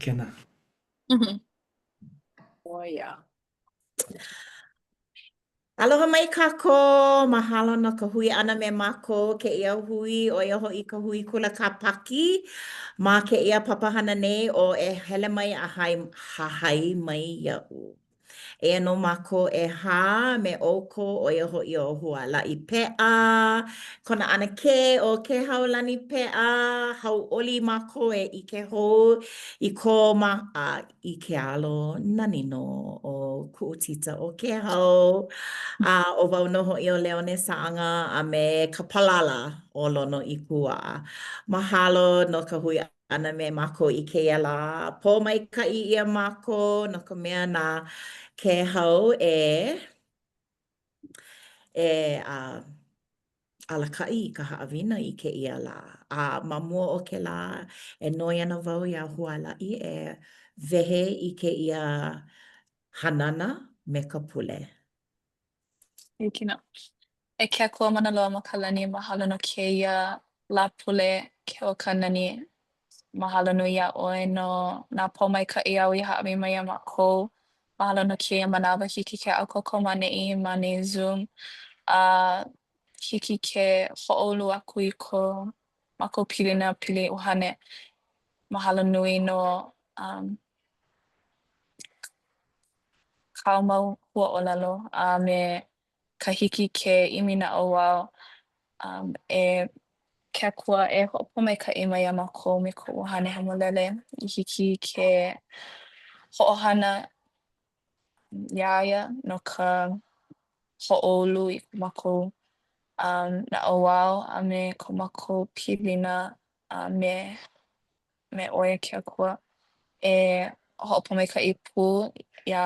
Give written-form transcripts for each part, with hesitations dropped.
Kena. Oh yeah. Aloha mai kākou, mahalo no ka hui ʻana me mākou kēia hui, ʻo ia hoʻi ka hui kula Kāpaki ma kēia papahana nei ʻo E Hele Mai a Hahai Mai Iaʻu. Eia nō mākou ʻehā me ʻoukou, ʻo ia hoʻi ʻo Hualaʻi Peʻa, kona ʻanakē ʻo Kēhaulani Peʻa, hauʻoli mākou e ʻike hou i ko ma, a i ke alo nani nō o kuʻu tita ʻo Kēhau, a ʻo wau nō hoʻi ʻo Leone Saʻanga a me ka palala ʻo Lonoikuaʻa. Mahalo no ka hui ʻana me mākou i kēia lā. Pōmaikaʻi ʻia mākou no ka mea na Kēhau e e a alakaʻi i ka haʻawina i kēia lā. A ma mua o kēlā, e noi ana wau iā Hualaʻi e wehe i kēia hanana me ka pule. Hiki nō. E ke Akua mana loa ma ka lani, mahalo no kēia Lāpule keu a ka nani. Mahalo nui iā ʻoe no nā pōmaikaʻi āu i hāʻawi mai iā mākou. Mahalo no kēia manawa hiki ke ʻākoakoa ma ʻaneʻi ma nei Zoom. A hiki ke hoʻoulu aku i ko mākou pilina pili ʻuhane. Mahalo nui no um, kāu mau huaʻōlelo a me ka hiki ke ʻimi naʻauao um, e ke Akua e hoʻopōmaikaʻi mai iā mākou me kou ʻUhane Hemolele i hiki ke hoʻohana iā ia no ka hoʻoulu i ko mākou um, naʻauao a me ko mākou pilina a me me ʻoe e ke Akua. E hoʻopōmaikaʻi pū iā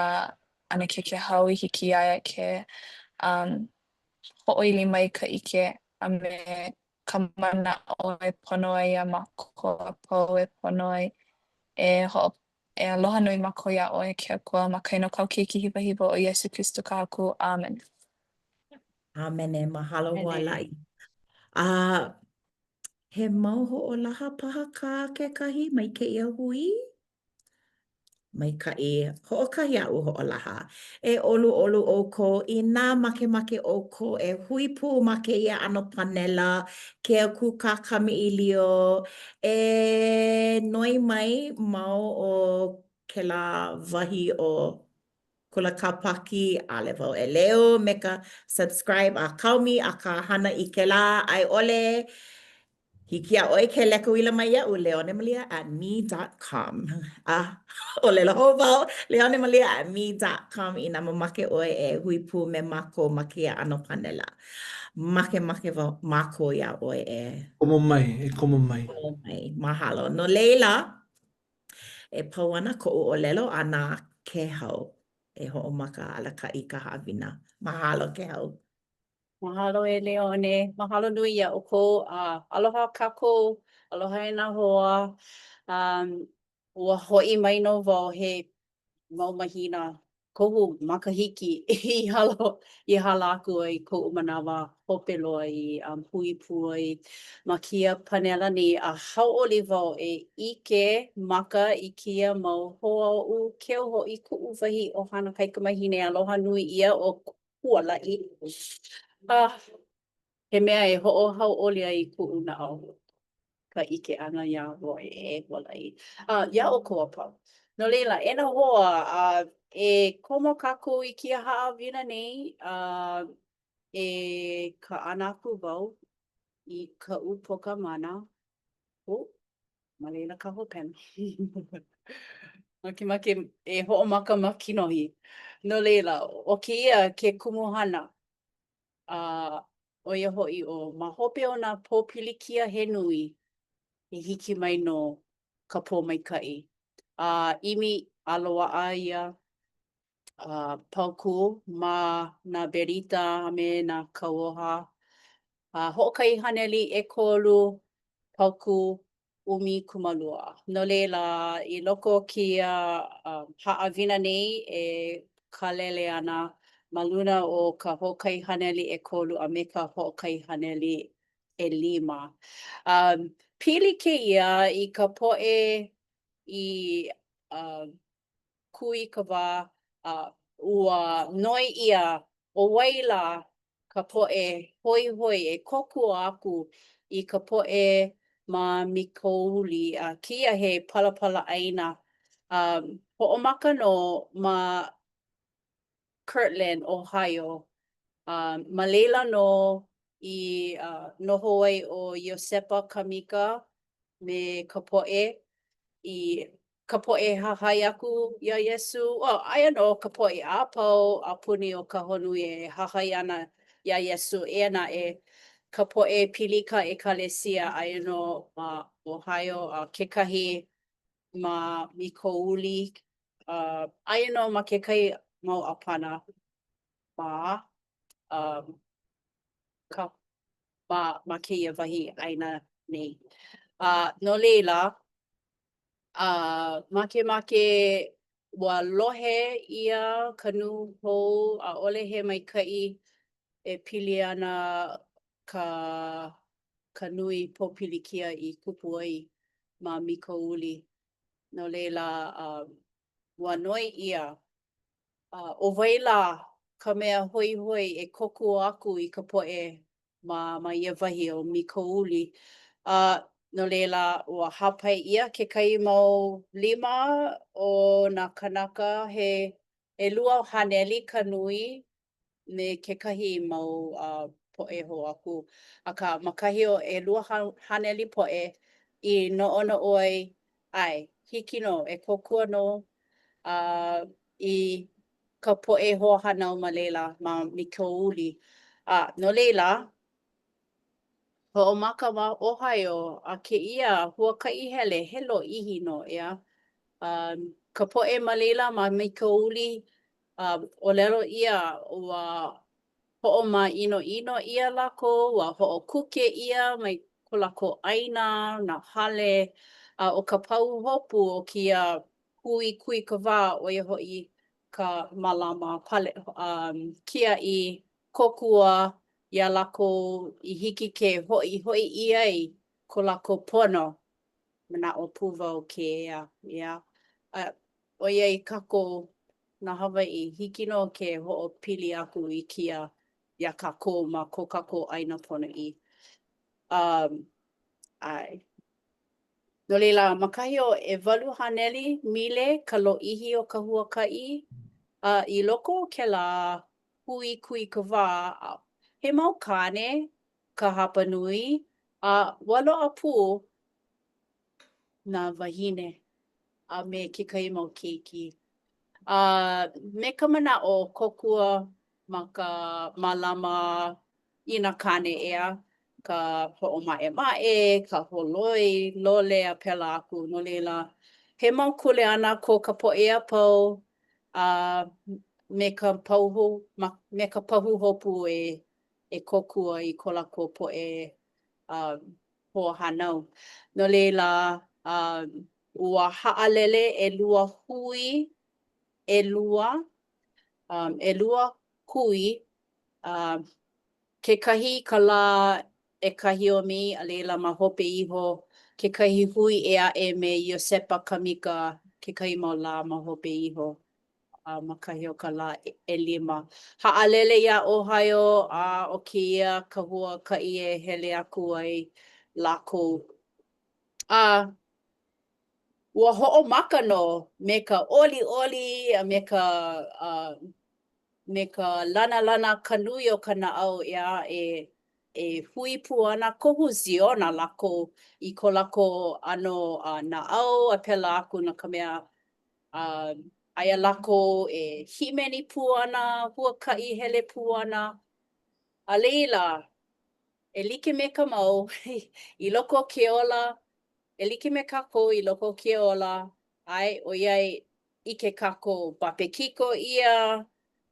ʻAnakē Kēhau i hiki iā ia ke um, hoʻoili mai ka ʻike a me ka manaʻo e pono ai iā mākou a pau e pono ai e hoʻo e aloha nui mākou iā ʻoe e ke Akua ma ka inoa o kāu Keiki hiwahiwa ʻo Iesū Kristo ka Haku. ʻĀmene. ʻĀmene. Mahalo Hualaʻi. A he mau hoʻolaha paha kā kekahi mai kēia hui? Maikaʻi, hoʻokahi aʻu hoʻolaha. E ʻoluʻolu ʻoukou, inā makemake ʻoukou e hui pū ma kēia ʻano panela, kēia kūkā kamaʻilio, e noi mai ma o kēlā wahi o Kula Kāpaki, ʻaʻole wau ʻeleu me ka subscribe a kaomi akā hana i kēlā a i ʻole Hiki iā ʻoe ke leka uila mai iaʻu, leonemalia at me dot com. A ʻōlelo hou wau, leonemalia at me dot com inā mamake ʻoe e hui pū me mākou ma kēia ʻano panela. Makemake wau mākou iā ʻoe e. Komo mai, e komo mai. Komo mai. Mahalo. No laila, e pau ana koʻu ʻōlelo a na Kēhau e hoʻomaka alakaʻi i ka haʻawina. Mahalo, Kēhau. Mahalo e Leone. Mahalo nui iā ʻoukou. A aloha kākou. Aloha e nā hoa. Um, ua hoʻi mai nō wau he mau mahina kohu makahiki i hala, i hala aku ai koʻu manawa hope loa i um, hui pū ai ma kēia panela nei a hauʻoli wau e ʻike maka i kēia mau hoa oʻu, keu hoʻi kuʻu wahi ʻohana kaikamahine aloha nui ʻia ʻo Hualaʻi. A he mea e hoʻohauʻoli ai i kuʻu naʻau ka ʻike ʻana iā ʻoe e Hualaʻi. A iā ʻoukou a pau. No laila, e nā hoa, a e komo kākou i kēia haʻawina nei, a e kaʻana aku wau i kaʻu poka mana. Oh, ma laila ka hopena. Makemake e hoʻomaka ma kinohi. No laila, ʻo kēia ke kumuhana, a ʻo ia hoʻi ʻo ma hope o nā pōpilikia he nui, e hiki mai nō ka pōmaikaʻi. A ʻimi a loaʻa ia uh, paukū ma nā berita a me nā kauoha. A 103 paukū 12. No laila, i loko o kēia uh, haʻawina nei e kālele ana ma luna o ka 103 a me ka 105. Um, pili kēia i ka poʻe i. uh, kūikawā, a ua noi ʻia ʻo wai lā ka poʻe hoihoi e kōkua aku i ka poʻe ma Mikouli, a kēia he palapala ʻāina. Um, hoʻomaka nō ma Kirtland, Ohio. Um, ma laila nō i uh, noho ai ʻo Iosepa Kamika me ka poʻe i ka poʻe hahai aku iā Iesū. Oh, aia nō ka poʻe a pau a puni o ka honua e hahai ana iā Iesū. Eia naʻe, ka poʻe pili ka ʻekalesia aia nō ma Ohio a kekahi ma Mikouli. Uh, aia nō ma kekahi mau ʻāpana ma um, ka, ma, ma kēia wahi ʻāina nei. A no laila, a makemake ua lohe ʻia ka nūhou, ʻaʻole he maikaʻi e pili ana ka ka nui pōpilikia i kupu ai ma Mikouli. No laila, ua noi ʻia ʻo wai lā ka mea hoihoi e kōkua aku i ka poʻe ma ma ia wahi o Mikouli. A no laila, ua hāpai ʻia kekahi mau lima o nā kānaka he 200 ka nui me kekahi mau uh, poʻe hou aku. Akā, ma kahi o 200 poʻe i noʻonoʻo ai, ʻae, hiki nō, e kōkua nō uh, i ka poʻe hoahānau ma laila, ma Mikouli. A no laila, hoʻomaka ma Ohio a kēia huakaʻi hele, he lōʻihi nō, ʻeā. Um, ka poʻe ma laila ma Mikouli, uh, ʻōlelo ʻia ua hoʻomāʻinoʻino ʻia lākou, ua hoʻokuke ʻia mai ko lākou ʻāina, nā hale, a ʻo ka pahuhopu o kēia hui kūikawā, ʻo ia hoʻi ka mālama pale, um, kiaʻi kōkua iā lākou i hiki ke hoʻihoʻi ʻia ai ko lākou pono. Manaʻo pū wau kēia, ʻeā. A ʻoiai kākou nā Hawaiʻi, hiki nō ke hoʻopili aku i kēia iā kākou ma ko kākou ʻāina ponoʻī. Um, ʻae. No laila, ma kahi o 800 mile ka lōʻihi o ka huakaʻi, a i loko o kēlā hui kūikawā, he mau kāne ka hapanui, a ua loaʻa pū nā wāhine a me kekahi mau keiki. A me ka manaʻo kōkua ma ka mālama i nā kāne, ʻeā, ka hoʻomaʻemaʻe, ka holoi lole a pēlā aku. No laila, he mau kuleana ko ka poʻe a pau a me ka pauhu, me ka pahuhopu e e kōkua i ko lākou poʻe um, hoahānau. No laila, um, ua haʻalele ʻelua hui, ʻelua, um, ʻelua hui, um, kekahi i ka lā ʻekahi o Mei, a laila ma hope iho kekahi hui ʻē aʻe me Iosepa Kamika kekahi mau lā ma hope iho a ma kahi o ka lā ʻelima. Haʻalele iā Ohio, a ʻo kēia ka huakaʻi e hele aku ai lākou. A ua hoʻomaka nō me ka ʻoliʻoli a me ka uh, me ka lanalana ka nui o ka naʻau, ʻeā, e e hui pū ana, kohu Ziona lākou i ko lākou ʻano uh, naʻau a pēlā aku no ka mea uh, aia lākou e hīmeni pū ana, huakaʻi hele pū ana. A laila, e like me ka mau, i loko o ke ola, e like me kākou i loko o ke ola, ʻae, ʻoiai ʻike kākou bapekiko ʻia,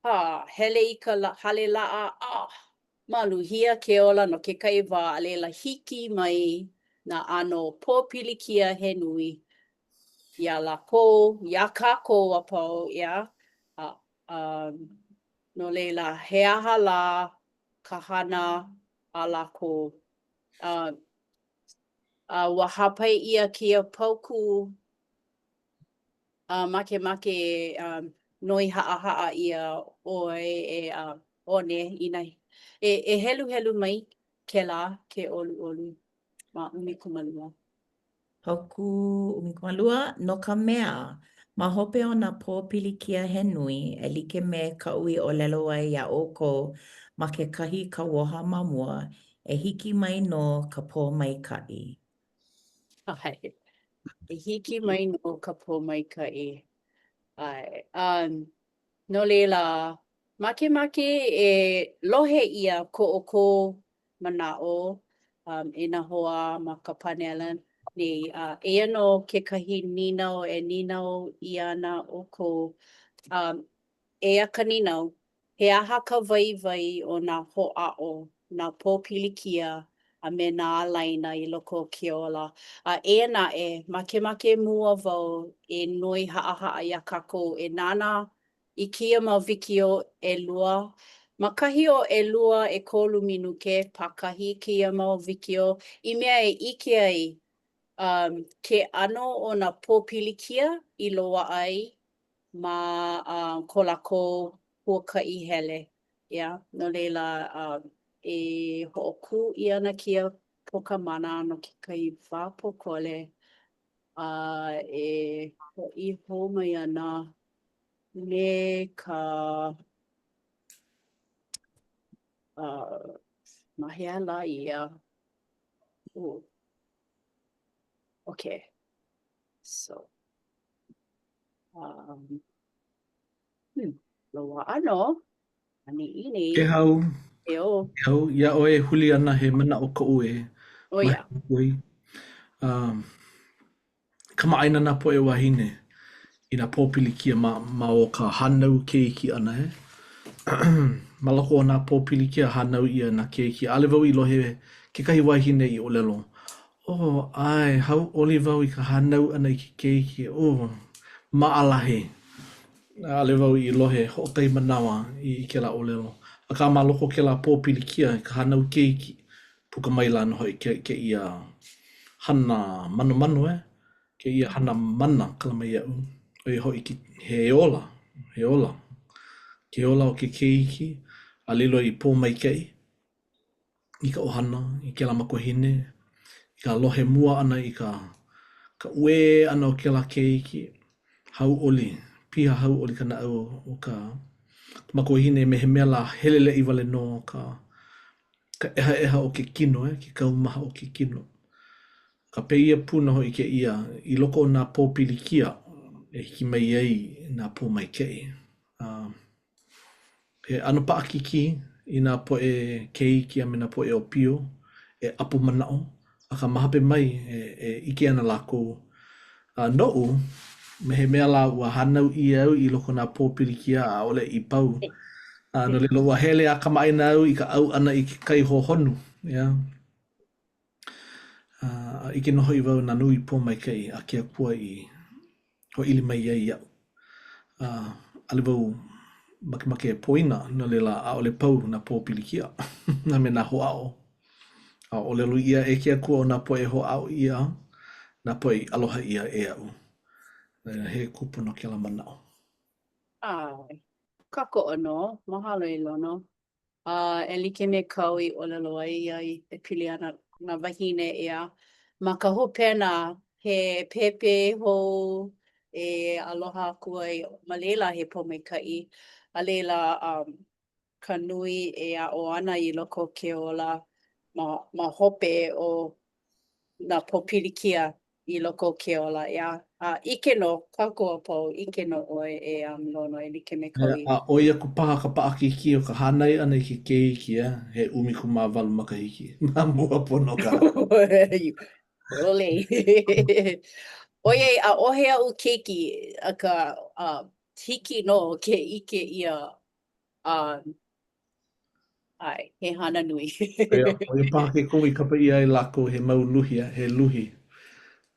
ha, hele i ka hale laʻa, ah, maluhia ke ola no kekahi wā, a laila hiki mai nā ʻano pōpilikia he nui iā lākou, iā kākou a pau, ʻeā, a, um, no laila, he aha lā ka hana a lākou? Uh, a ua hāpai ʻia kēia paukū. A makemake e um, noi haʻahaʻa ʻia ʻoe e uh, one inā e, e heluhelu mai kēlā ke ʻoluʻolu ma 12. Paukū 12, No ka mea, ma hope o nā pōpilikia he nui, e like me kaʻu i ʻōlelo ai iā ʻoukou ma kekahi kauoha ma mua, e hiki mai nō ka pōmaikaʻi. ʻAe. E hiki mai nō ka pōmaikaʻi. ʻAe. Um, no laila, makemake e lohe ʻia ko ʻoukou manaʻo um, e nā hoa ma ka pānela nei. Uh, eia nō kekahi nīnau e nīnau ʻia ana ʻoukou. Um, eia ka nīnau, He aha ka waiwai o nā hoʻāʻo, nā pōpilikia, a me nā ālaina i loko o ke ola? A eia naʻe, makemake mua wau e noi haʻahaʻa iā kākou e nānā i kēia mau wikiō ʻelua. Ma kahi o ʻelua ʻekolu minuke pākahi kēia mau wikiō i mea e ʻike ai um, ke ʻano o nā pōpilikia i loaʻa ai ma uh, ko lākou huakaʻi hele. Yeah? No laila, uh, e hoʻokū ʻia ana kēia pōkamana no kekahi wā pōkole a e hoʻi hou mai ana me ka uh, ma hea lā ia? Oh. Okay. So, Um, hmm, loaʻa nō. ʻAneʻi nei. Kēhau. Eō. Kēhau, iā ʻoe e huli ana he manaʻo koʻu e Oh, yeah. Um, kamaʻāina nā poʻe wāhine i nā pōpilikia ma, ma o ka hānau keiki ʻana, e. ma loko o nā pōpilikia hānau ʻia nā keiki. ʻAʻole wau i lohe kekahi wahine i ʻōlelo, Oh, ʻae, hauʻoli wau i ka hānau ʻana i ke keiki. Oh, maʻalahi. ʻAʻole wau i lohe hoʻokahi manawa i kēlā ʻōlelo. Akā ma loko o kēlā pōpilikia i ka hānau keiki, puka maila nō hoʻi kēia hana manomano, e, kēia hana mana kala mai iaʻu, ʻo ia hoʻi ke, he ola, he ola. Ke ola o ke keiki a lilo i pōmaikaʻi. i ka ʻohana, i kēlā makuahine, i ka lohe mua ʻana i ka ka uē ʻana o kēlā keiki, hauʻoli, piha hauʻoli ka naʻau o ka makuahine me he mea lā heleleʻi wale nō ka ka ʻehaʻeha o ke kino, e, ke kaumaha o ke kino. Akā pēia pū nō hoʻi kēia i loko o nā pōpilikia e hiki mai ai nā pōmaikaʻi. A He ʻano paʻakikī i nā poʻe keiki a me nā poʻe ʻōpio e ʻapo manaʻo, akā ma hope mai e, e ʻike ana lākou. A noʻu, me he mea lā ua hānau ʻia au i loko o nā pōpilikia a ʻaʻole i pau. A no laila, ua hele a kamaʻāina au i ka ʻau ʻana i ke kai hohonu, yeah. A ʻike nō hoʻi wau nā nui pōmaikaʻi a ke Akua i hoʻoili mai ai iaʻu. A ʻaʻole wau makemake e poina, no laila ʻaʻole pau nā pōpilikia a me nā hoʻāʻo. A ʻōlelo ʻia e ke Akua ʻo nā poʻe hoʻāʻo ʻia, nā poʻe i aloha ʻia e aʻu. He kūpono kēlā manaʻo. ʻAe, kākoʻo nō. Mahalo e Lono. A e like me kāu i ʻōlelo ai ia e pili ana nā wāhine ʻeā. Ma ka hopena, he pēpē hou e aloha aku ai ma laila he pōmaikaʻi. A laila, um, ka nui e aʻo ana i loko o ke ola ma, ma hope o nā pōpilikia i loko o ke ola, ʻeā. A ʻike nō kākou a pau, ʻike nō ʻoe e um, Lono e like me kāu i. A ʻoi aku paha ka paʻakikī o ka hānai ʻana i ke keiki, ʻeā, he 18 makahiki ma mua pono o ka. Pololei. ʻOiai, ʻaʻohe aʻu keiki, akā, uh, hiki nō ke ʻike ʻia um, ʻae, he hana nui. ʻO ia paha ke kumu i kapa ʻia ai lākou he mau luhi, he luhi.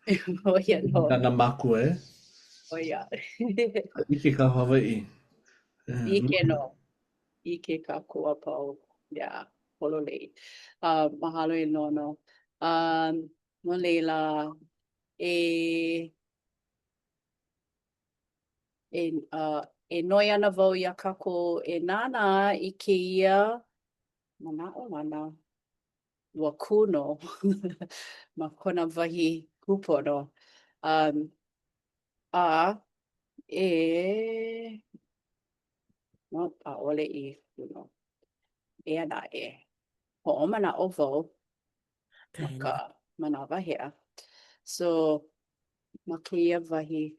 ʻO ia nō. Na nā mākua, e? ʻO ia. ʻIke ka Hawaiʻi. ʻIke nō. ʻIke kākou a pau. Yeah, pololei. Uh, mahalo e Lono. Um, no laila, e... E, uh, e noi ana wau iā kākou e nānā i kēia manaʻolana ua kū nō ma kona wahi kūpono. Um, a e, no, ʻaʻole i kū nō. Eia naʻe, hoʻomanaʻo wau ma ka manawa hea. So, ma kēia wahi.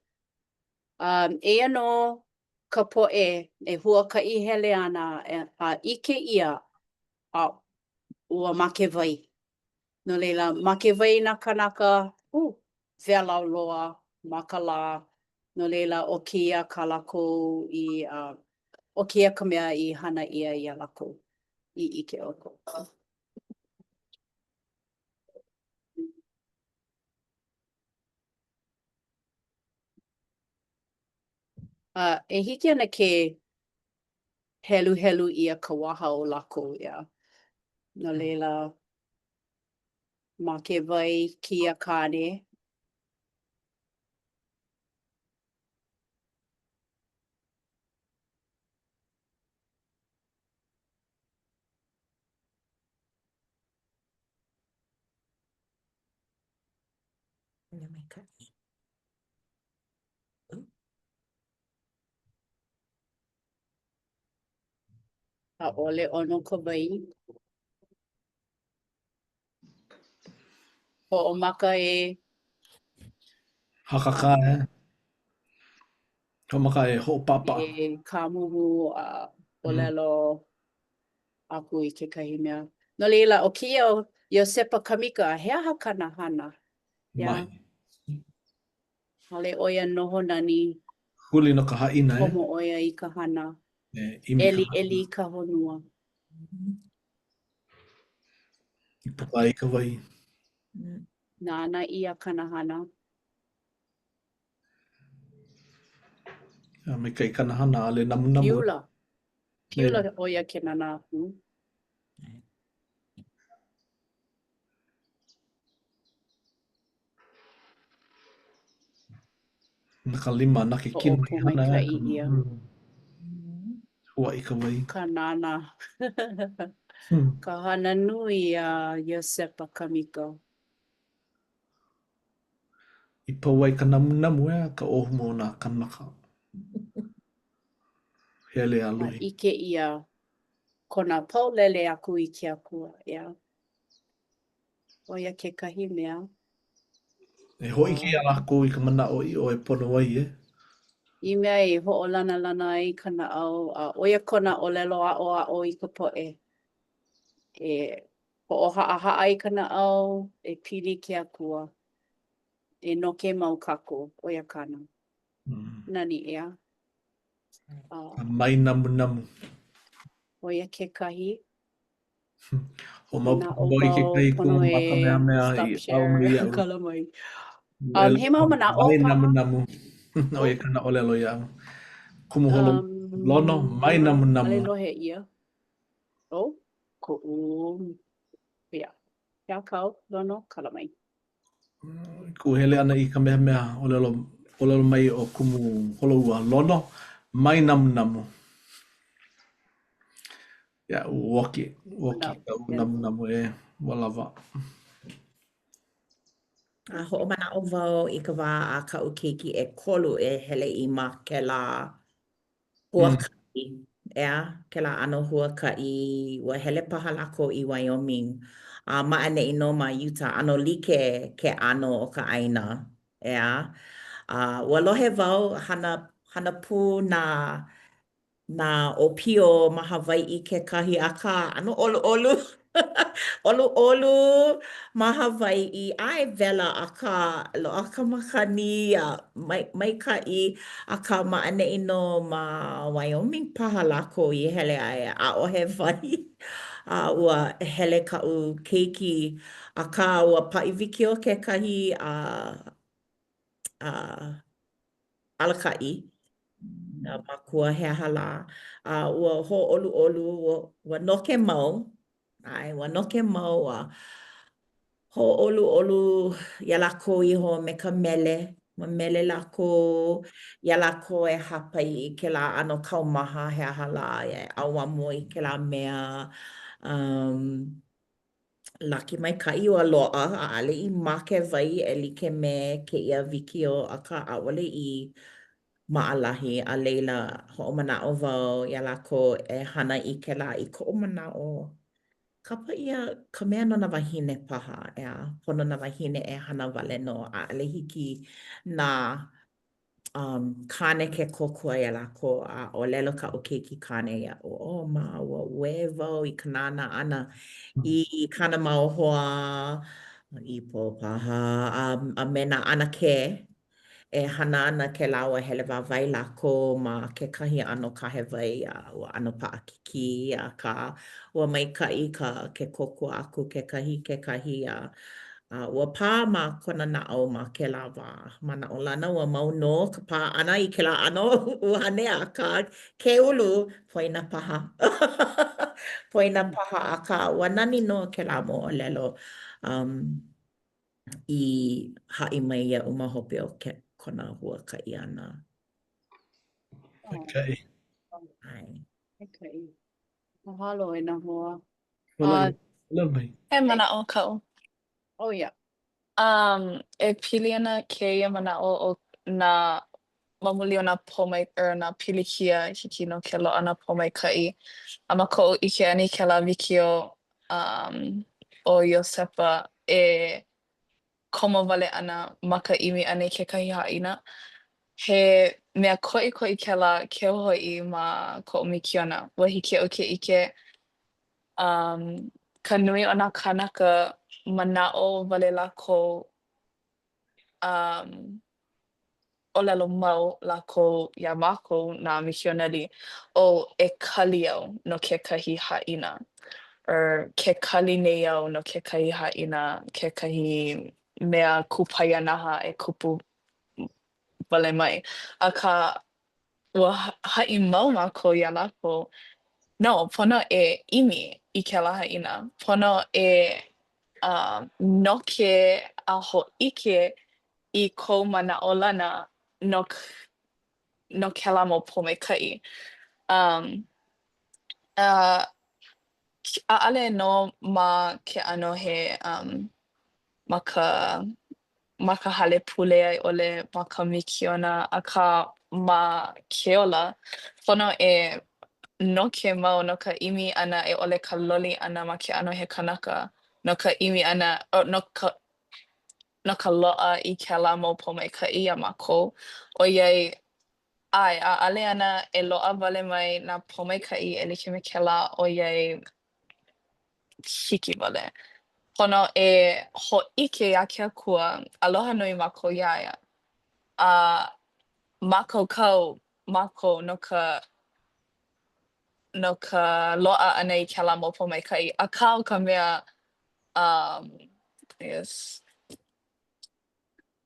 Um, eia nō ka poʻe e huakaʻi hele ana a ʻike ʻia a ua make wai. No laila, make wai nā kānaka, uh, wela loa ma ka lā. No laila, ʻo kēia kā lākou i, uh, ʻo kēia ka mea i hana ʻia iā lākou i ʻike ʻoukou. A e hiki ana ke heluhelu ʻia ka waha o lākou, ʻeā. No laila, make wai kēia kāne. ʻAʻole ʻono ka wai. Hoʻomaka e. Hakakā, e. Hoʻomaka e hoʻopaʻapaʻa. E kāmumu a ʻōlelo aku i kekahi mea. No laila, ʻo kēia ʻo Iosepa Kamika, he aha kāna hana? Mahi. ʻAʻole ʻo ia noho nani. Huli no ka haʻina, e. Komo ʻo ia i ka hana. E, ʻimi ka hana. ʻEliʻeli i ka honua. I puka ai ka wai. Nānā ʻia kāna hana. A maikaʻi kāna hana, ʻaʻole namunamu. Piula. Piula ʻo ia ke nānā aku. Na ka lima, na ke kino i hana e Hoʻopōmaikaʻi ʻia. Huaʻi ka wai. Ka nānā. Ka hana nui a Iosepa Kamika. I pau ai ka namunamu, ʻeā, ka ʻōhumu o nā kānaka. Hele a A luhi. ʻike ʻia kona paulele aku i ke Akua, ʻeā. ʻO ia kekahi mea. E hōʻike iā lākou i ka manaʻoʻiʻo e pono ai, e. I mea e hoʻolanalana ai ka naʻau, a ʻo ia kona ʻōlelo aʻoaʻo i ka poʻe. E hoʻohaʻahaʻa i ka naʻau, e pili i ke Akua. E noke mau kākou, ʻo ia kāna. Nani, ʻeā? A mai namunamu. ʻO ia kekahi. Hoʻomaopopo wau i kekahi kumu ma Kamehameha i aʻo mai iaʻu. Kala mai. Um, he mau manaʻo Mai paha? namunamu. ʻO ia kāna ʻōlelo iaʻu. Kumu holo Lono, mai namunamu. ʻAʻole lohe ʻia. Oh, koʻu, yeah. Hea kau, Lono, kala mai. Kuʻu hele ʻana i Kamehameha, ʻōlelo, ʻōlelo mai ʻo Kumu Holoua, Lono, mai namunamu. Ia, oki, oki kaʻu namunamu e, ua lawa. A hoʻomanaʻo wau i ka wā a kaʻu keiki ʻekolu e hele i ma kēlā huakaʻi, ʻeā, kēlā ʻano huakaʻi, ua hele paha lākou i Wyoming, a ma ʻaneʻi nō ma Utah, ʻano like ke ʻano o ka ʻāina, ʻeā. A ua lohe wau, hana, hana pū nā nā ʻōpio ma Hawaiʻi kekahi, akā, ʻano ʻoluʻolu. ʻOluʻolu ma Hawaiʻi, ʻae wela, akā, loaʻa ka makani a maikaʻi, akā ma ʻaneʻi nō ma Wyoming paha lākou i hele ai, ʻaʻohe wai. A ua hele kaʻu keiki, akā ua paʻi wikiō kekahi a a alakaʻi, nā mākua he aha lā, a ua hōʻoluʻolu, ua, ua noke mau, ʻae, ua noke mau a hōʻoluʻolu iā lākou iho me ka mele. Ua mele lākou, iā lākou e hāpai i kēlā ʻano kaumaha he aha lā e ʻauamo i kēlā mea. Um, laki maikaʻi ua loaʻa, ʻaʻole i make wai e like me kēia wikiō, akā ʻaʻole i maʻalahi, a laila hoʻomanaʻo wau iā lākou e hana i kēlā i koʻu manaʻo. Kapa ʻia ka mea no nā wāhine paha, ʻeā, pono nā wāhine e hana wale nō, ʻaʻole hiki nā um, kāne ke kōkua iā lākou, a ʻōlelo kaʻu keiki kāne iaʻu, oh, ma, ua uē wau i ka nānā ʻana i kāna mau hoa ipo paha, a, a me nā ʻanakē E hana ana kēlā ua hele wāwae lākou ma kekahi ʻano kahe wai a ua ʻano paʻakikī, akā ua maikaʻi ka ke kōkua aku kekahi i kekahi a a ua pā ma kona naʻau ma kēlā wā. Manaʻolana ua mau nō ka pā ʻana i kēlā ʻano ʻuhane akā ke ulu, poina paha. Poina paha, akā ua nani nō kēlā moʻolelo. Um. i haʻi mai iaʻu ma hope o ke, kona huakaʻi ʻana. Maikaʻi. ʻAe. Maikaʻi. Mahalo e nā hoa. Uh, mai. He manaʻo kaʻu. Oh, yeah. Um, e pili ana kēia manaʻo o nā ma muli o nā pōmai or nā pilikia hiki nō ke loaʻa nā pōmaikaʻi. A ma koʻu ʻike ʻana i kēlā wikiō um ʻo Iosepa e komo wale ana ma ka ʻimi ʻana i kekahi haʻina. He mea koʻikoʻi kēlā keu hoʻi ma koʻu mikiona. Ua hiki iaʻu ke ʻike um ka nui o nā kānaka manaʻo wale lākou um ʻōlelo mau lākou iā mākou nā mikioneli, oh e kali au no kekahi haʻina or ke kali nei au no kekahi haʻina, kekahi mea kupaianaha e kupu wale mai. Akā, ua haʻi mau mākou iā lākou, no, pono e ʻimi i kēlā haʻina, pono e um noke a hōʻike i kou manaʻolana no no kēlā mau pōmaikaʻi. Um, a ʻaʻole nō ma ke ʻano he um, ma ka ma ka hale pule a i ʻole ma ka mikiona, akā ma ke ola, pono e noke mau no ka ʻimi ʻana a i ʻole ka loli ʻana ma ke ʻano he kanaka, no ka ʻimi ʻana, oh, no ka no ka loaʻa i kēlā mau pōmaikaʻi iā mākou, ʻoiai, ʻae, ʻaʻole ana e loaʻa wale mai nā pōmaikaʻi e like me kēlā ʻoiai hiki wale. Pono e hōʻike iā ke Akua, aloha nui mākou iā ia, a mākaukau mākou no ka no ka loaʻa ʻana i kēlā mau pōmaikaʻi. Akā ʻo ka mea um, I guess,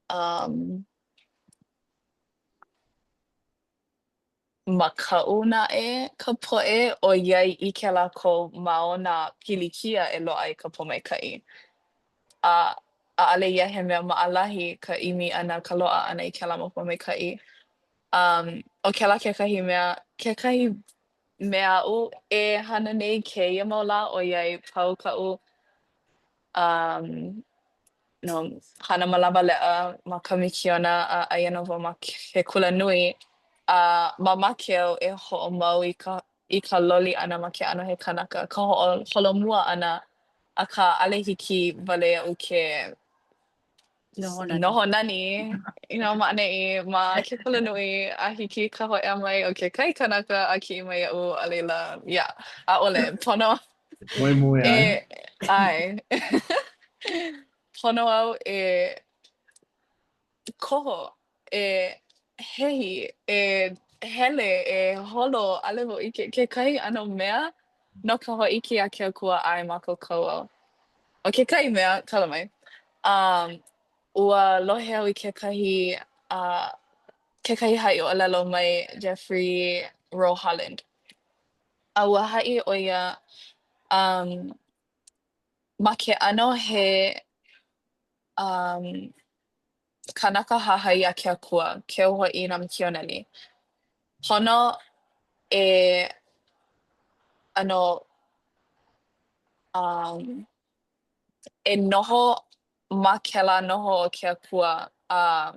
um, makaʻu naʻe ka poʻe ʻoiai ʻike lākou ma o nā pilikia e loaʻa ai ka pōmaikaʻi. A ʻaʻole ia he mea maʻalahi ka ʻimi ʻana, ka loaʻa ʻana i kēlā mau pōmaikaʻi. Um, ʻo kēlā kekahi mea, kekahi mea aʻu e hana nei kēia mau lā ʻoiai pau kaʻu um, no, hana ma lawaleʻa ma ka mikiona a aia nō wau ma ke kula nui a mamake au e hoʻomau i ka i ka loli ʻana ma ke ʻano he kanaka, ka hoʻoholomua ʻana, akā ʻaʻole hiki wale iaʻu ke Noho nani. Noho nani, you know, ma ʻaneʻi, ma ke kulanui, a hiki ka hōʻea mai o kekahi kanaka a kiʻi mai iaʻu, a laila, yeah, ʻaʻole, pono Moemoe e, ʻae. Pono au e koho, e hehi, e hele, e holo, ʻaʻole wau ʻike, kekahi ʻano mea no ka hōʻike iā ke Akua ʻae mākaukau au. ʻO kekahi mea, kala mai, um, ua lohe au i kekahi, uh, kekahi haʻiʻōlelo mai Jeffrey Rowe Holland. A ua haʻi ʻo ia, um, ma ke ʻano he, um. Kanaka hahai iā ke Akua, keu hoʻi i nā mikioneli. Pono e ʻano um e noho ma kēlā noho o ke Akua a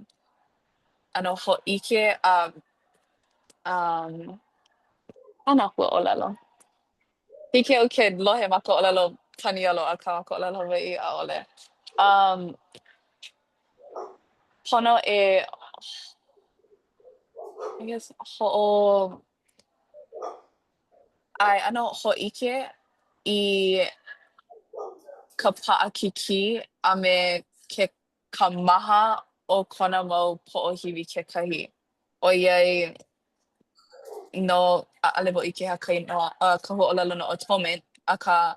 ʻano hōʻike a um ʻo nā huaʻōlelo. Hiki iaʻu ke lohe ma ka ʻōlelo Paniolo akā ma ka ʻōlelo Hawaiʻi ʻaʻole. Um pono e I guess hoʻo ʻae ʻano hōʻike i ka paʻakikī a me ke ka maha o kona mau poʻohiwi kekahi. ʻOiai no ʻaʻole wau ʻike he aha ka inoa uh ka huaʻōlelo no atonement, akā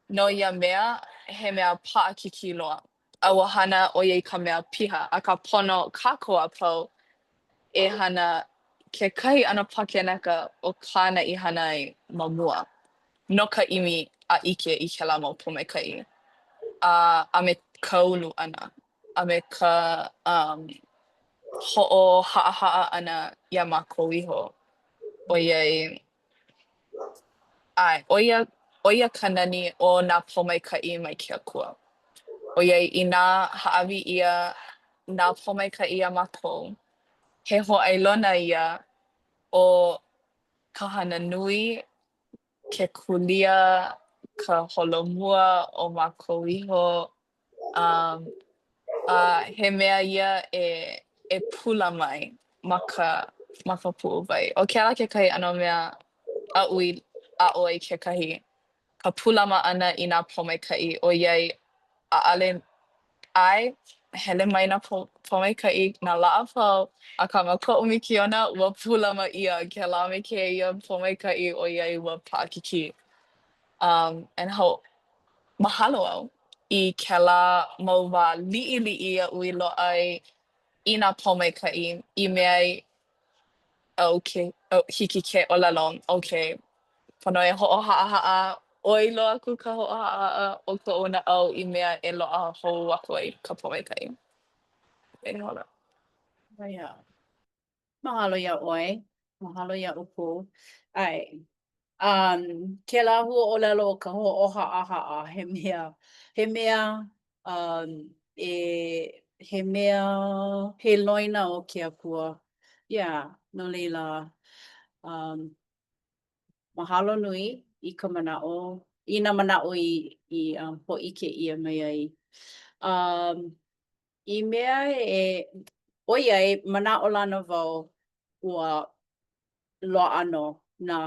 no ia mea he mea paʻakikī loa. A ua hana ʻo ia i ka mea piha, akā pono kākou a pau e hana kekahi ʻano pakeneka o kāna i hana ai ma mua no ka ʻimi a ʻike i kēlā mau pōmaikaʻi a a me ka ulu ʻana a me ka um hoʻohaʻahaʻa ʻana iā mākou iho ʻoiai ʻae ʻo ia ʻo ia ka nani o nā pōmaikaʻi mai ke Akua. ʻOiai inā hāʻawi ʻia nā pōmaikaʻi iā mākou, he hōʻailona ia o ka hana nui, ke kūlia, ka holomua o mākou iho, um a he mea ia e e pūlama ai ma ka ma ka puʻuwai. ʻO kēlā kekahi ʻano mea aʻu i aʻo ai kekahi, ka pūlama ʻana i nā pōmaikaʻi ʻoiai ʻaʻale ʻae, hele mai nā pōmaikaʻi nā lā a pau, akā ma koʻu mikiona ua pūlama ʻia kēlā me kēia pōmaikaʻi ʻoiai ua paʻakikī. Um and how mahalo au i kēlā mau wā liʻiliʻi aʻu i loaʻa ai i nā pōmaikaʻi i mea ai au ke hiki ke ʻōlelo, okay, pono e hoʻohaʻahaʻa, ʻoi loa aku ka hoʻohaʻahaʻa o koʻu naʻau i mea e loaʻa hou aku ai ka pōmaikaʻi. E hola. Yeah. Mahalo iā ʻoe. Mahalo iā ʻoukou. ʻAe. Um, kēlā huaʻōlelo o ka hoʻohaʻahaʻa, he mea, he mea, um, e, he mea, he loina o ke Akua. Yeah, no laila, um, mahalo nui i ka manaʻo, i nā manaʻo i, i um, hōʻike ʻia mai ai. Um, I mea e, ʻoiai manaʻolana wau ua loaʻa nō nā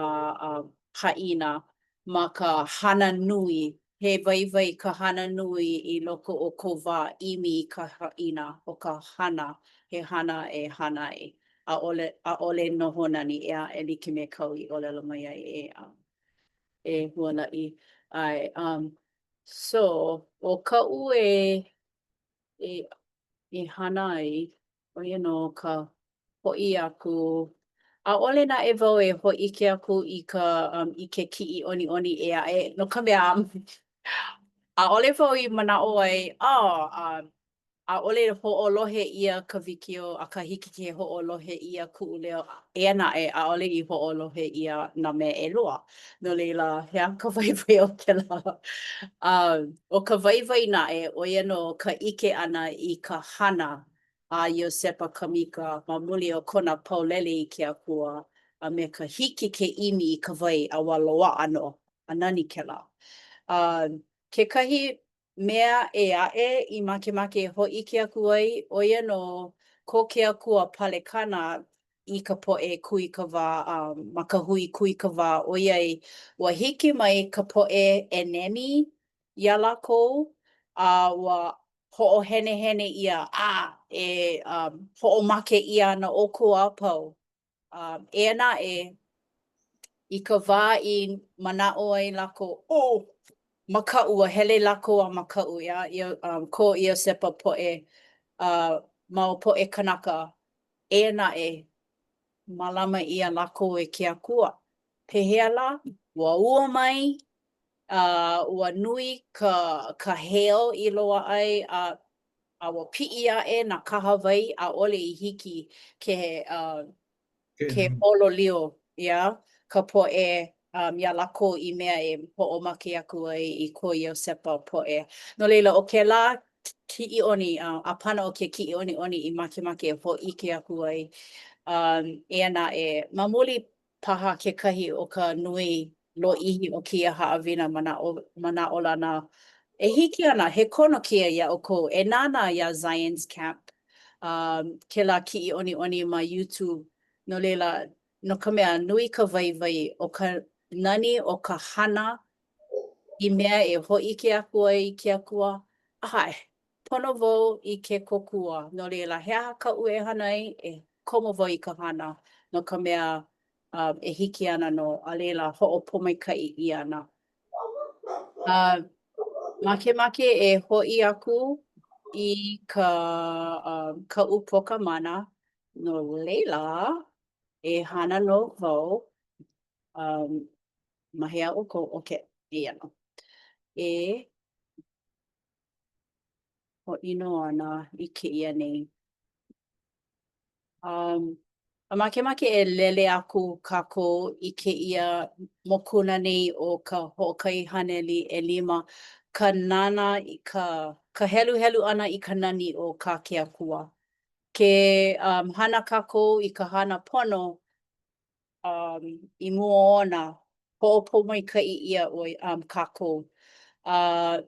haʻina ma ka hana nui, he waiwai ka hana nui i loko o kou wā ʻimi i ka haʻina o ka hana, he hana e hana ai, ʻaʻole, ʻaʻole noho nani ʻeā e like me kāu i ʻōlelo mai ai e, e Hualaʻi. ʻAe, um, so, ʻo kaʻu e e i hana ai, ʻo ia nō ka hoʻi aku. ʻAʻole naʻe wau e hōʻike aku i ka um, i ke kiʻi ʻoniʻoni ʻē aʻe, no ka mea, ʻaʻole wau i manaʻo ai, oh, um, ʻaʻole hoʻolohe ʻia ka wikiō, akā hiki ke hoʻolohe ʻia kuʻu leo. Eia naʻe, ʻaʻole i hoʻolohe ʻia nā mea ʻelua. No laila, he aha ka waiwai o kēlā? Um, ʻo ka waiwai naʻe, ʻo ia nō ka ʻike ʻana i ka hana a Iosepa Kamika ma muli o kona paulele i ke Akua a me ka hiki ke ʻimi i ka wai a ua loaʻa nō, a nani kēlā. Um, kekahi mea ʻē aʻe i makemake e hōʻike aku ai, ʻo ia nō ko ke Akua palekana i ka poʻe kūikawā a ma ka hui kūikawā, ʻoiai ua hiki mai ka poʻe ʻenemi iā lākou, a ua hoʻohenehene ʻia, a e hoʻomake ʻia ana ʻoukou a pau. Um, eia naʻe, i ka wā i manaʻo ai lākou, oh, makaʻu, ua hele lākou a makaʻu, iā, ia, um, ko Iosepa poʻe, uh, mau poʻe kanaka, eia naʻe, mālama ʻia lākou e ke Akua. Pehea lā? Ua ua mai, uh, ua nui ka, ka heo i loaʻa ai, a. A ua piʻi aʻe nā kahawai, ʻaʻole i hiki ke uh, ke holo lio, yeah, ka poʻe um, iā lākou i mea e hoʻomake aku ai i ko Iosepa poʻe. No laila, ʻo kēlā kiʻiʻoni, uh, ʻāpana o ke kiʻiʻoniʻoni i makemake e hōʻike aku ai. Um, eia naʻe, ma muli paha kekahi o ka nui lōʻihi o kēia haʻawina manaʻo, manaʻolana e hiki ana, he kono kēia iā ʻoukou e nānā iā Zion's Camp, um, kēlā kiʻiʻoniʻoni ma YouTube. No laila, no ka mea, nui ka waiwai o ka nani o ka hana i mea e hōʻike aku ai i ke Akua, ʻae, pono wau i ke kōkua, no laila, he aha kaʻu e hana ai? E komo wau i ka hana, no ka mea, um, e hiki ana nō, a laila, hoʻopōmaikaʻi ʻia ana. Uh, makemake e hoʻi aku i ka, um, kaʻu poka mana, no laila, e hana nō wau, um, ma hea ʻoukou, okay, eia nō. E hōʻino ana i kēia nei. Um, a makemake e lele aku kākou i kēia mokuna nei o ka 115, ka nānā i ka, ka heluhelu ʻana i ka nani o kā ke Akua. Ke um, hana kākou i ka hana pono um, i mua ona, hoʻopōmaikaʻi ʻia ʻo, um, kākou. Uh,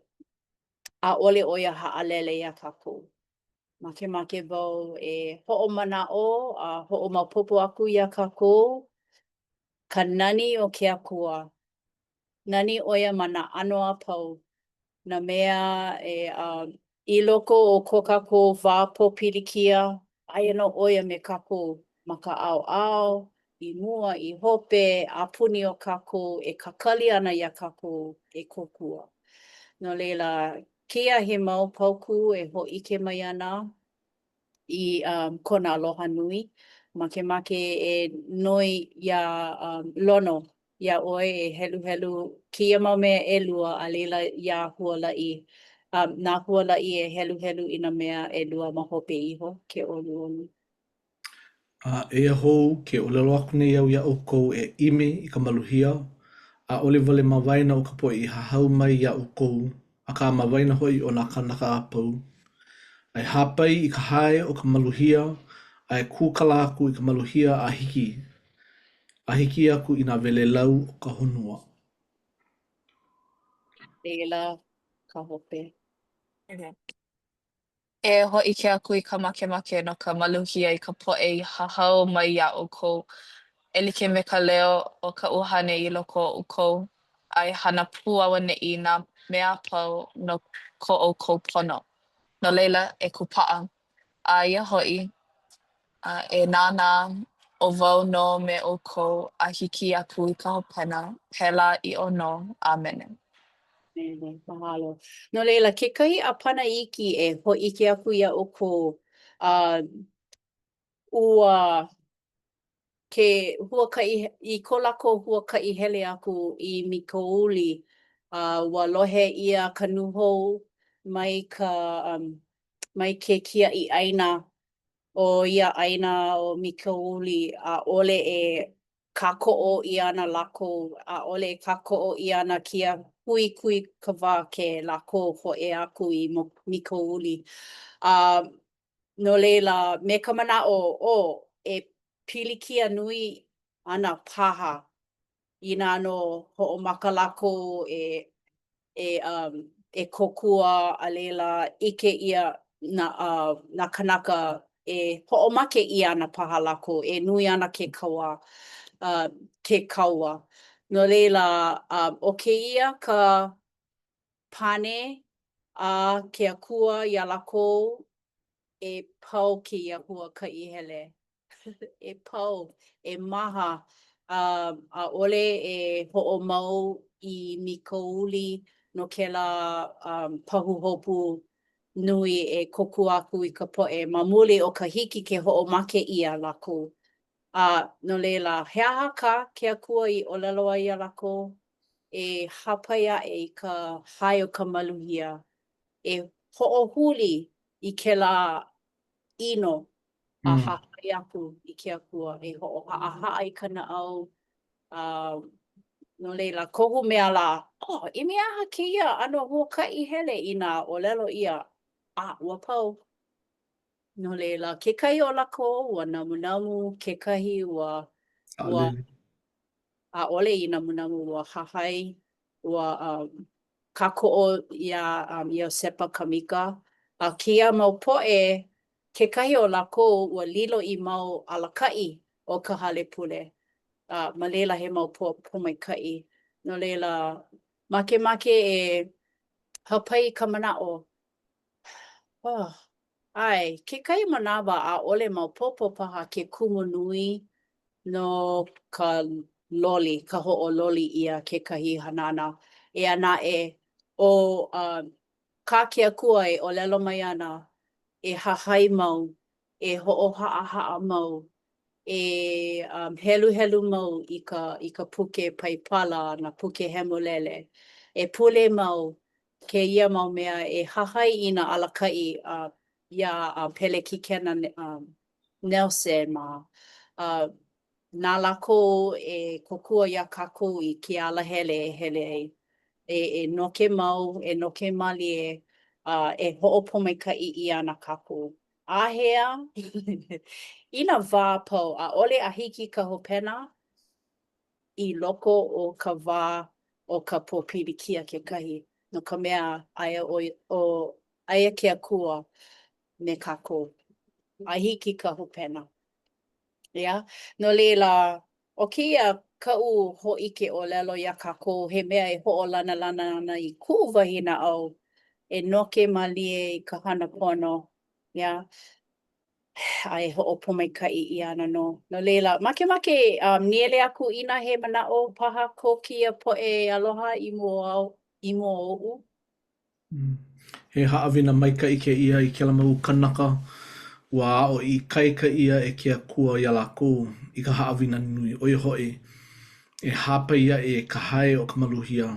ʻaʻole ʻo ia haʻalele iā kākou. Makemake wau e hoʻomanaʻo a hoʻomaopopo aku iā kākou ka nani o ke Akua. Nani ʻo ia ma nā ʻano a pau, nā mea e uh, i loko o ko kākou wā pōpilikia, aia nō ʻo ia me kākou ma ka ʻaoʻao, i mua, i hope, a puni o kākou e kakali ana iā kākou e kōkua. No laila, kēia he mau paukū e hōʻike mai ana i um, kona aloha nui. Makemake e noi iā um, Lono iā ʻoe e heluhelu kēia mau mea ʻelua a laila iā Hualaʻi, um, na Hualaʻi e heluhelu i nā mea ʻelua ma hope iho, ke ʻoluʻolu. A eia hou, ke ʻōlelo aku nei au iā ʻoukou e ʻimi i ka maluhia, ʻaʻole wale ma waena o ka poʻe i hahau mai iā ʻoukou, akā, ma waena hoʻi o nā kānaka a pau. A e hāpai i ka hae o ka maluhia, a e kūkala aku i ka maluhia a hiki, a hiki aku i nā welelau o ka honua. Leila ka hope. Okay. E hōʻike aku i ka makemake no ka maluhia i ka poʻe i hahau mai iā ʻoukou, e like me ka leo o ka ʻUhane i loko o ʻoukou, a e hana pū auaneʻi i nā mea a pau no ko ʻoukou pono. No laila, e kūpaʻa. A aia hoʻi, a e nānā, ʻo wau nō me ʻoukou a hiki aku i ka hopena, pēlā ʻiʻo nō. ʻĀmene. ʻĀmene. Mahalo. No laila, kekahi ʻāpana iki e hōʻike aku iā ʻoukou, uh, ua ke huakaʻi, i ko lākou huakaʻi hele aku i Mikouli, uh, ua lohe ʻia ka nūhou mai ka, um, mai ke kiaʻi ʻāina o ia ʻāina ʻo Mikouli, ʻaʻole e kākoʻo ʻia ana lākou, ʻaʻole e kākoʻo ʻia ana kēia hui kūikawā ke lākou hōʻea aku i Mikouli. A no laila, me ka manaʻo, ʻo, e pilikia nui ana paha inā nō hoʻomaka lākou e e um e kōkua a laila ʻike ʻia nā uh nā kānaka e hoʻomake ʻia ana paha lākou, e nui ana ke kauā uh ke kaua. No laila, um ʻo kēia ka pane a ke Akua iā lākou e pau kēia huakaʻi hele. E pau, e maha, a ʻaʻole e hoʻomau i Mikouli no kēlā um, pahuhopu nui e kōkua aku i ka poʻe ma muli o ka hiki ke hoʻomake ʻia lākou. A no laila, he aha kā ke Akua i ʻōlelo ai iā lākou? E hāpai aʻe i ka hae o ka maluhia, e hoʻohuli. i kēlā ʻino a hahai aku i ke Akua e hoʻohaʻahaʻa i ka naʻau a no laila, kohu mea lā, oh, i mea aha kēia ʻano huakaʻi hele inā ʻōlelo ʻia, a ua pau. No laila, kekahi o lākou ua namunamu, kekahi ua, ua, ʻaʻole i namunamu, ua hahai, ua um, kākoʻo iā um, Iosepa Kamika. A kēia mau poʻe, kekahi o lākou ua lilo i mau alakaʻi o ka hale pule. A ma laila he mau pō, pōmaikaʻi. No laila, makemake e hāpai i ka manaʻo. Oh, ʻae, kekahi manawa ʻaʻole maopopo paha ke kumu nui no ka loli, ka hoʻololi ʻia kekahi hanana. Eia naʻe, ʻo uh, kā ke Akua e ʻōlelo mai ana, e hahai mau, e hoʻohaʻahaʻa mau, e um, heluhelu mau i ka, i ka puke Paipala, nā puke hemolele, e pule mau, kēia mau mea e hahai i nā alakaʻi uh, iā uh, Pelekikena um, Nelson mā. Uh, na lākou e kōkua iā kākou i ke alahele e hele ai. E, e noke mau, e noke mālie, a e hoʻopōmaikaʻi ʻia ana kākou. Āhea? I nā wā a pau, ʻaʻole a hiki ka hopena, i loko o ka wā o ka pōpilikia kekahi, no ka mea, aia ʻo, ʻo, aia ke Akua me kākou a hiki ka hopena. Yeah? No laila, ʻo kēia kaʻu hōʻike ʻōlelo iā kākou, he mea e hoʻolanalana ana i kuʻu wahi naʻau e noke mālie i ka hana pono. Yeah? a e hoʻopōmaikaʻi ʻia ana nō. No laila, makemake um, nīele aku inā he manaʻo paha ko kēia poʻe aloha i mua, i mua oʻu. Mm. He haʻawina maikaʻi kēia i kēlā mau kanaka ua aʻo ikaika ʻia e ke Akua iā lākou i ka haʻawina nui, ʻo ia hoʻi, e hāpai aʻe ka hae o ka maluhia.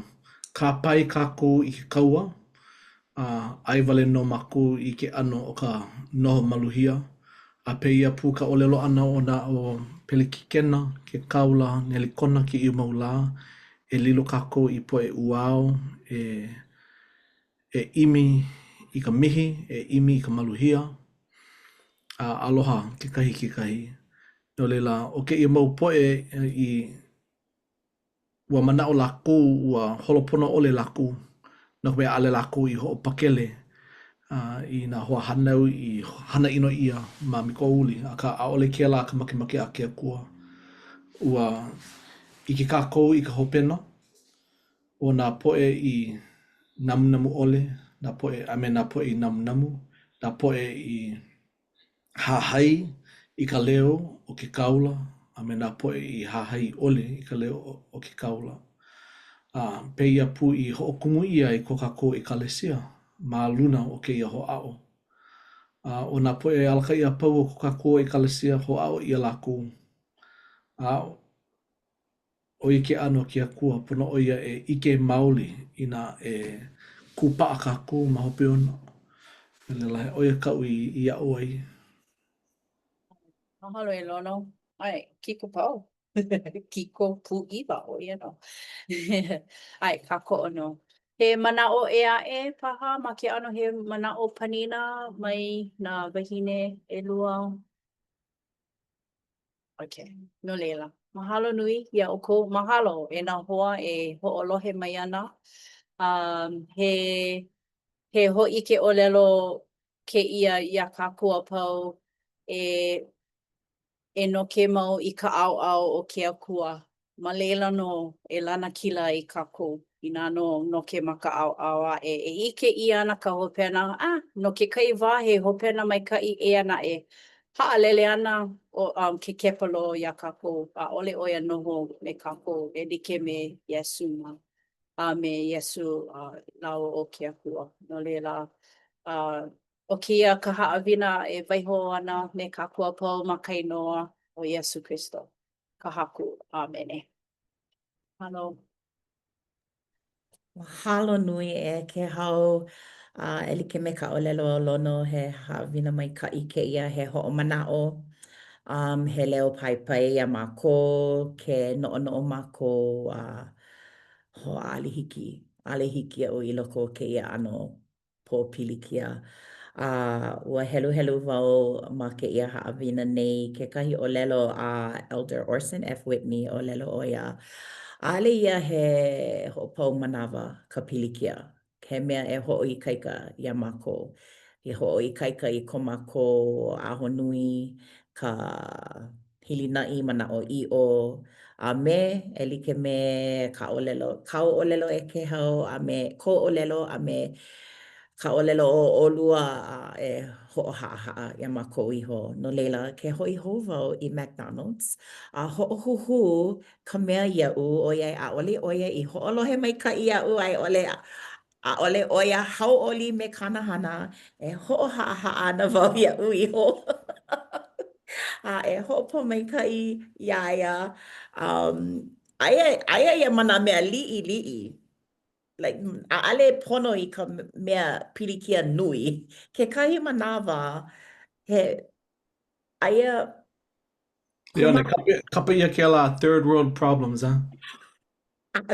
Kāpae kākou i ke kaua, a ʻae wale nō mākou i ke ʻano o ka noho maluhia, a pēia pū ka ʻōlelo ʻana o nā o Pelekikena, ke Kāula Nelikona kēia mau lā, e lilo kākou i poʻe ʻuao e e ʻimi i ka mihi, e ʻimi i ka maluhia, a aloha kekahi i kekahi. No laila, ʻo kēia mau poʻe i Ua manaʻo lākou ua holopono ʻole lākou, no ka mea ʻaʻole lākou i hoʻopakele i nā hoahānau i hana ʻino ʻia ma Mikoʻouli, akā ʻaʻole kēlā ka makemake a ke Akua. Ua ʻike kākou i ka hopena o nā poʻe i namunamu ʻole, nā poʻe a me nā poʻe i namunamu, nā poʻe i hahai i ka leo o ke kāula a me nā poʻe i hahai ʻole i ka leo o ke kāula. A pēia pū i hoʻokumu ʻia ai ko kākou ʻekalesia ma luna o kēia hoʻāʻo. A ʻo nā poʻe alakaʻi a pau o ko kākou ʻekalesia, hoʻāʻo ʻia lākou. A ʻO ia ke ʻano o ke Akua, pono ʻo ia e ʻike maoli inā e kūpaʻa kākou ma hope ona. No laila, ʻo ia kaʻu i, i aʻo ai. Mahalo e Lono. ʻAe, kiko pau. Kiko pūʻiwa, ʻo ia nō. ʻAe, kākoʻo nō. He manaʻo ʻē aʻe paha ma ke ʻano he manaʻo panina mai nā wāhine ʻelua Ok, no laila, mahalo nui iā ʻoukou. Mahalo e nā hoa e hoʻolohe mai ana. Um, he, he hōʻike ʻōlelo kēia iā kākou a pau e, e noke mau i ka ʻaoʻao o ke Akua. Ma laila nō e lanakila ai kākou, inā nō noke ma ka ʻaoʻao aʻe. E ʻike ʻia ana ka hopena, a no kekahi wā he hopena maikaʻi, eia naʻe, haʻalele ana ʻo um, ke kepalō iā kākou, ʻaʻole ʻo ia noho me kākou e like me Iesū mā, a me Iesū uh, lāua ʻo ke Akua. No laila, uh, ʻo kēia ka haʻawina e waiho ana me kākou a pau ma ka inoa o Iesū Kristo. Ka Haku. ʻĀmene. Mahalo. Mahalo nui e Kēhau. A e like me ka ʻōlelo a Lono, he haʻawina maikaʻi kēia, he hoʻomanaʻo, um, he leo paipai iā mākou, ke noʻonoʻo mākou a ho, ʻaʻole hiki, ʻaʻole hiki iaʻu i loko o kēia ʻano pōpilikia. A ua heluhelu wau ma kēia haʻawina nei kekahi ʻōlelo a Elder Orson F. Whitney, ʻōlelo ʻo ia, ʻaʻole ia he hoʻopau manawa ka pilikia, he mea e hoʻoikaika iā mākou, e hoʻoikaika i ko mākou ahonui, ka hilinaʻi manaʻoʻiʻo, a me, e like me ka ʻōlelo, kāu ʻōlelo e Kēhau, a me kou ʻōlelo, a me ka ʻōlelo o ʻolua a e hoʻohaʻahaʻa iā mākou iho. No laila, ke hoʻi hou wau i McDonaldʻs, a hoʻohuhū ka mea iaʻu, ʻoiai ʻaʻole ʻo ia i hoʻolohe maikaʻi iaʻu a i ʻole ʻaʻole ʻo ia hauʻoli me kāna hana, e hoʻohaʻahaʻa ana wau iaʻu iho a e hoʻopōmaikaʻi iā ia. Um, aia, aia ia ma nā mea liʻiliʻi. Like, ʻaʻole pono i ka mea pilikia nui. Kekahi manawa, he, aia Leone, kapa, kapa ʻia kēlā third world problems, huh?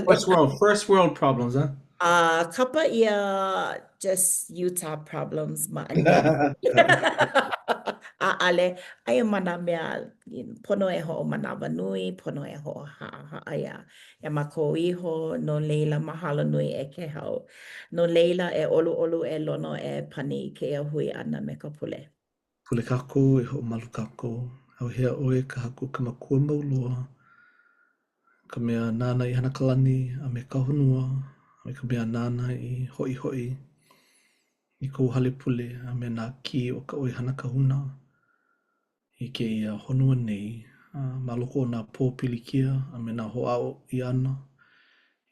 First world, first world problems, huh? Uh, kapa ʻia just Utah problems ma ʻaneʻi. ʻAʻole, aia ma nā mea pono e hoʻomanawanui, pono e hoʻohaʻahaʻa iā, iā mākou iho, no laila mahalo nui e Kēhau. No laila e ʻoluʻolu e Lono e pani i kēia hui ʻana me ka pule. Pule kākou, e hoʻomalu kākou. ʻAuhea ʻoe ka Haku ka Makua mau loa, ka mea nāna i hana ka lani a me ka honua, a me ka mea nāna i hoʻihoʻi i kou hale pule a me nā kī o ka ʻoihana kahuna i kēia honua nei, a ma loko o nā pōpilikia a me nā hoʻāʻo ʻia ʻana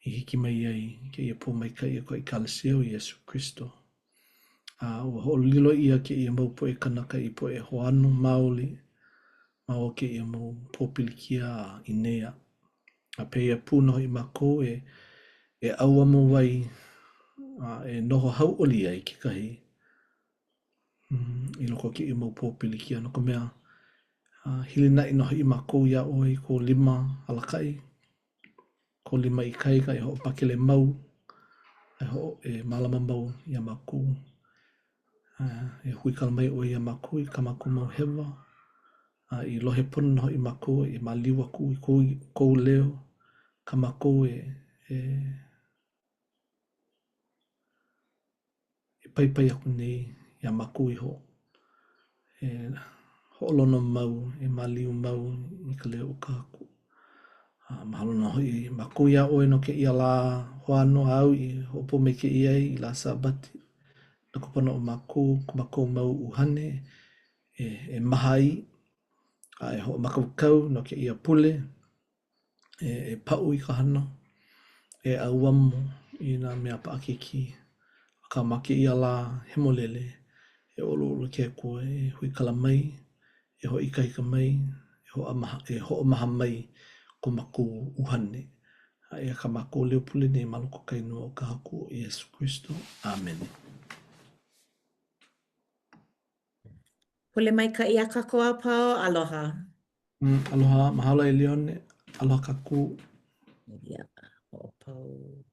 i hiki mai ai kēia pōmaikaʻi o ka ʻEkalesia o Iesū Kristo. A ua hoʻolilo ʻia kēia mau poʻe kanaka i poʻe hoano maoli ma o kēia mau pōpilikia a ʻīnea. A pēia pū nō hoʻi mākou e e ʻauamo ai a e noho hauʻoli ai kekahi i loko o kēia mau pōpilikia, no ka mea, hilinaʻi nō hoʻi mākou iā ʻoe i kou lima alakaʻi, Kou lima ikaika e hoʻopakele mau, e hoʻo, e mālama mau iā mākou. E huikala mai ʻoe iā mākou i kā mākou mau hewa, a i lohe pono nō hoʻi mākou e māliu aku i kou, kou leo, kā mākou e, e e paipai aku nei iā mākou iho e hoʻolono mau, e māliu mau i ka leo o ka Haku. A mahalo nō hoʻi mākou iā ʻoe no kēia lā hoano āu i hoʻopōmaikaʻi ai i lā Sābati no ka pono o mākou, ko mākou mau ʻuhane e, e maha ai a e hoʻomākaukau no kēia pule. e, e paʻu i ka hana, e ʻauamo i nā mea paʻakikī. Akā ma kēia lā hemolele, e ʻoluʻolu ke Akua e huikala mai, e hoʻoikaika mai, e hoʻomaha, e hoʻomaha mai ko mākou ʻuhane. A eia kā mākou leo pule nei ma loko o ka inoa o ka Haku ʻo Iesū Kristo. ʻĀmene. Pule maikaʻi iā kākou a pau. Aloha. Mm, aloha, mahalo e Leone. Aloha kākou. Yeah, hoʻopau.